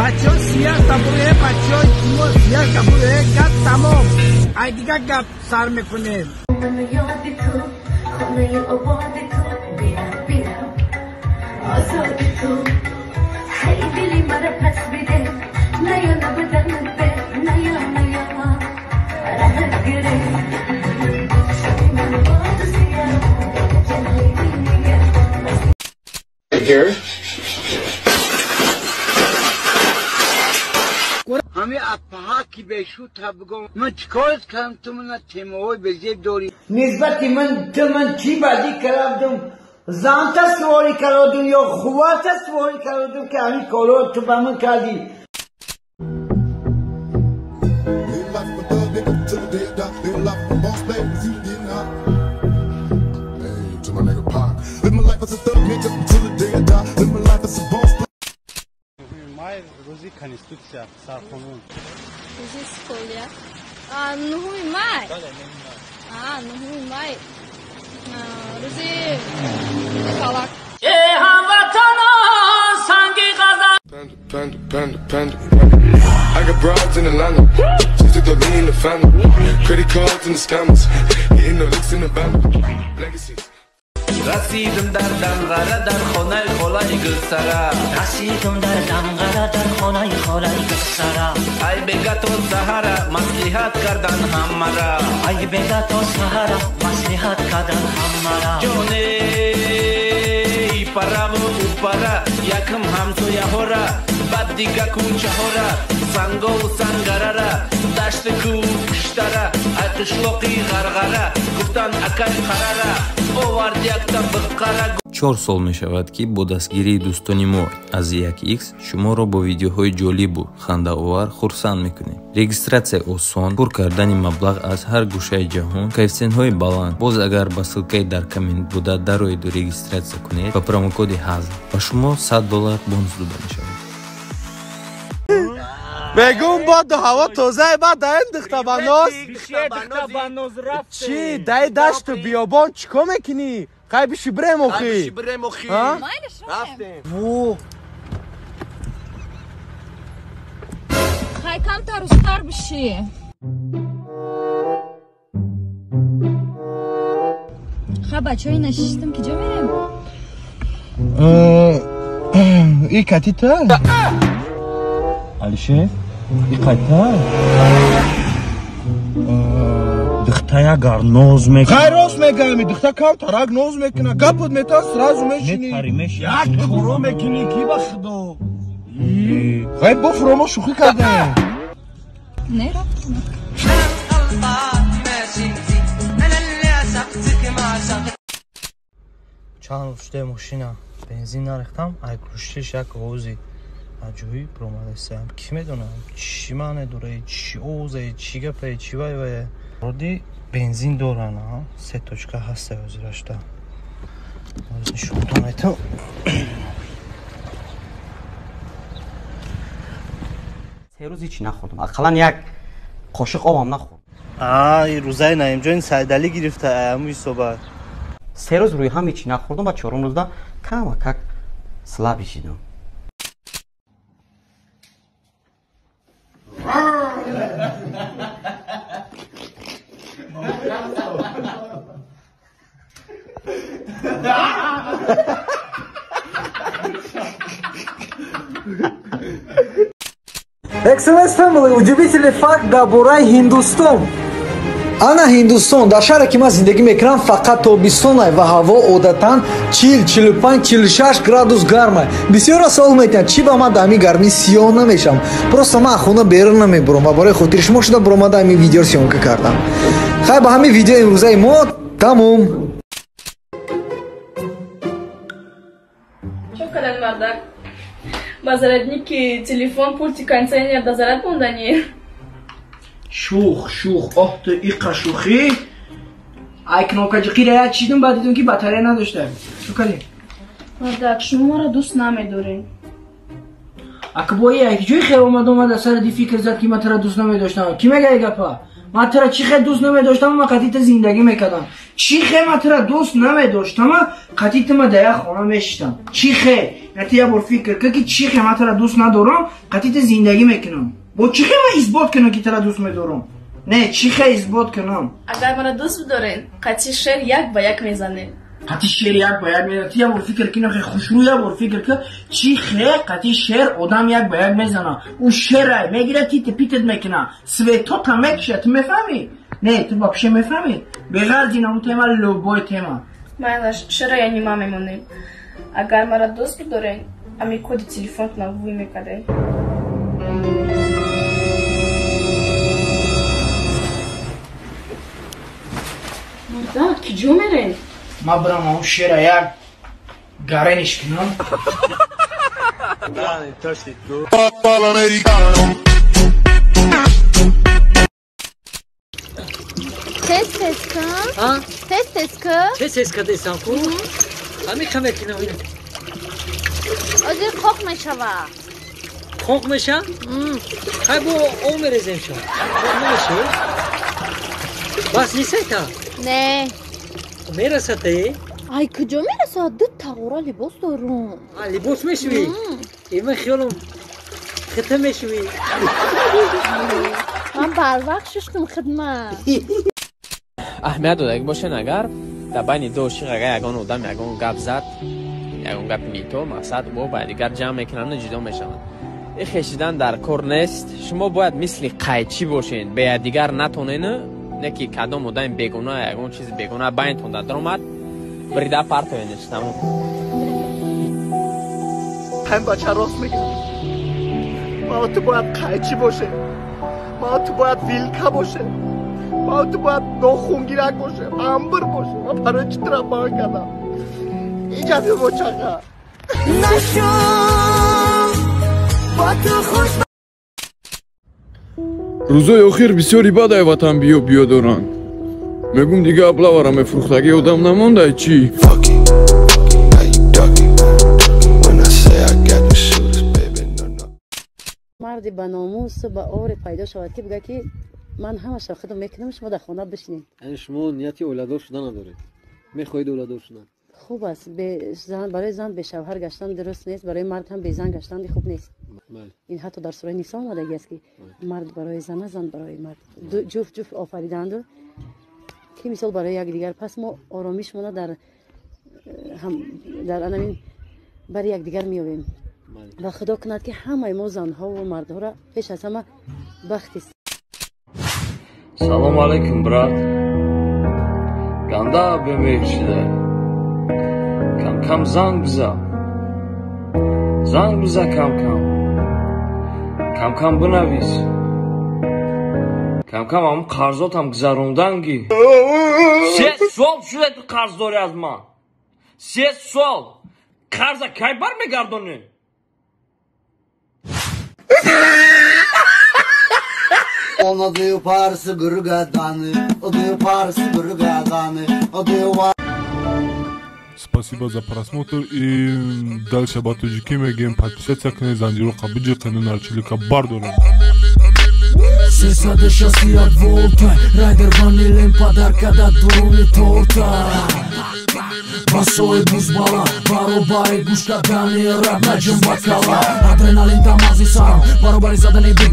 Бачаҳо сия табуре, бачаҳо мо сия табуре, гап тамом. Ай дигар гап сар мекунем. Here. ҳами апаҳа ки бешу табгом ман чикор кардам, ту мана темаҳои безеб дорӣ. Нисбати ман ту ман чӣ бадӣ кардам? Занта суворӣ кардам ё хувата суворӣ кардам, ки ҳамин корро ту ба ман кардӣ? Рӯзи Конститутсия, сарқонун. Рӯзи истиқлолият. 9 май. 9 май. Рӯзи фалак. Э ҳамватано, санги ғазал. Panda, panda, panda, panda. I got broads in Atlanta. Just took the lean in the family. Credit cards and the scammers. Hitting the licks in the band. Legacies. Расидам дар Данғара, дар хонаи холаи Гулсара. Расидам дар Данғара, дар хонаи холаи Гулсара. Ай бега то саҳара маслиҳат кардан ҳамара. Ай бега то саҳара маслиҳат кардан ҳамара. Ҷоне ипараву упара, якм ҳамсояҳора, баъд дига кӯчаҳора, сангову сангарара, дашти кӯ пуштара, ай қишлоқи Ғарғара, гуфтан акай қарара, овард якта биққара. 4 сол мешавад, ки бо дастгирии дӯстони мо аз 1x шуморо бо видеоҳои ҷолибу хандаовар хурсанд мекунем. Регистратсия осон, пур кардани маблағ аз ҳар гӯшаи ҷаҳон, коэффисиентҳои баланд. Боз агар ба ссылкаи дар коммент буда дароеду регистратсия кунед, ба промокоди ҳазл ба шумо $100 бонус дода мешавад. Бегум баду ҳаво тозае, баъд даем дихта ба ноз. Чӣ даи дашту биёбон чӣ кор мекунӣ? Хай биши бирем охи. Во. Хай камтар рӯзтар биши. Ха бачаҳо, ина шиштам, ки ҷо мерем? И катита? Алишер, и ката? Дихта ягар ноз мекунад. Хай рост мегӯям, дихта камтарак ноз мекунад. Гапот метан сразу мешинӣ. Як коро мекунӣ ки ба худо. Хай бофуро, мо шӯхӣ кардем. Не рафтем. Чанд рӯз шуда мошина бензин нарехтам, ай гӯштиш як овози аҷоиб ромадастам. Кӣ медонам чӣ маъне дора, чӣ овозе, чӣ гапе, чӣ вай вай. Роди бензин доран, се точка ҳаста ҳозирашта. Нишонтон метам. 3 рӯз ҳеҷ нахӯрдам, ақаллан як қошиқ обам нахӯрдам. Рӯзаи Наимҷон Сайдалӣ гирифта аяму ҳисобат. 3 рӯз рӯи ҳам ҳеҷ нахӯрдам ва чорум рӯзда камакак слаб шидам. XMS Family, удивительный факт дар бораи Ҳиндустон. Ана Ҳиндустон, дар шаҳре ки ман зиндагӣ мекунам, фақат тобистонай ва ҳаво одатан 40, 45, 46 градус гармай. Бисёрро савол метиҳанд, чӣ ба ман дар ҳамин гармӣ сиёҳ намешавам? Просто ман аз хона берун намебурам ва барои хотири шумо шуда буромада ҳамин видеоро съёмка кардам. Хай, ба ҳамин видео имрӯзаи мо тамом. Чо кадан, мардак? Ба зарядники телефон пульти кондиционер да заряд мондани? Шух, шух, оҳ ту иқа шухӣ. Ай кнопкаҷиқира як чидум, баъд дидум ки батарея надошта. Чо кардем? Мардак, шумо маро дӯст намедоред. Ака бо як ҷои хел омад омада сари ди фикр зад, ки ман туро дӯст намедоштам. Кӣ мега и гапа? Ман туро чӣ хел дӯст намедоштам, ман қатъи ту зиндагӣ мекардам. Чӣ хе ман тура дӯст намедоштама, қатъи ту ма дар як хона мешиштам? Чӣ хе? На ту як бор фикр кун, ки чӣ хе ман тура дӯст надорам, қатъи ту зиндагӣ мекунам? Бо чӣ хе ман исбот кунам, ки тура дӯст медорам? Не, чӣ хе исбот кунам? Агар мара дӯст бидорен, қатъи шер як ба як мезанем. Қатъи шер як ба як мезанад. Ту як бор фикр кун, охе хушрӯ, як бор фикр кун, чӣ хе қатъи шер одам як ба як мезанад? Ӯ шерай мегирад, тите питет мекунад, светота мекушад. Ту мефаҳмӣ? Не, ту вообще мефаҳмӣ? Беғарзи наму тема, любой тема. Майлаш, шера я нима мемонем. Агар мара дӯст бидорен, ами коди телефонтона вуй мекардем. Мурда, киҷо мерем? Ман бирам ам шера як гарениш кунам. Тез тез кун. Тез тез кун. Тез тез кардесам ку? Ҳамин қа мекунам. Озир қоқ мешава. Қоқ меша? Хай бо об мерезем ша. Қоқ намеша? Бас нисайта? Не. Мерасад е? Ай, куҷо мерасад? Ду тағора либос дорум. Либос мешӯӣ? Э, ман хиёлам хита мешӯӣ. Ман барвақт шуштум хидмат. Аҳамият додагӣ бошен, агар дар байни ду ошиқ агар ягон одам ягон гап зад, ягон гапи нито, мақсад бо ба дигар ҷамъ мекунанду ҷудо мешаванд. Ин хешидан дар кор нест. Шумо бояд мисли қайчӣ бошед, бе якдигар натонену не ки кадом одами бегуна, ягон чизи бегуна байнтон дар даромад, бирида партоенеш, тамом. Ҳам бача рост мегӯяд. Ма ту бояд қайчӣ бошем, ма ту бояд вилка бошем, ма ту бояд нохунгирак бошем, амбир бошем. Ман барои чӣ тура бан кардам? Ин ҷафи бочақа нашуд бо ту хуш. Рӯзои охир бисёри бадай ватан биё биё доранд. Мегум, дига аблавара мефурӯхтагӣ одам намондай чӣ? Марди ба номусу ба оре пайдо шавад, ки бигӯяд, ки ман ҳамаша худам мекунам, шумо дар хона бишинед. Яъне шумо нияти оиладор шудан надоред? Мехоҳед оиладор шудан? Хуб аст. Барои зан бешавҳар гаштан дуруст нест, барои мард ҳам безан гаштан хуб нест. Ин ҳатто дар сураи Нисо омадагӣ аст, ки мард барои зана, зан барои мард, ҷуфт ҷуфт офариданду, ки мисол барои якдигар. Пас мо оромишмона дар анамин бари якдигар меёбем. Ва Худо кунад, ки ҳамаи мо занҳову мардҳоро пеш аз ҳама бахти Салому алайкум, брат. Ганда бемеҳр шуда. Кам-кам занг биза, занг биза, кам-кам, кам-кам бинавис, кам-кам ҳамун қарзотам гузаронданги. 3 сол шуда ту қарз дорӣ аз ман, 3 сол. Қарза кай бармегардонӣ? Ona parsı gırgadanı, o parsı gırgadanı, o Спасибо за просмотр и дальше ба тоҷикӣ мегӯем: подписаться кунед, занҷироқа биҷиқену нарчилика бардорем. 361 волта, райдер ванилем, подарка да дуруни торта. Басои бузбала, баробари гӯш кардани рап, наҷум бакала, адреналин дамази сарам, баробари задани бит.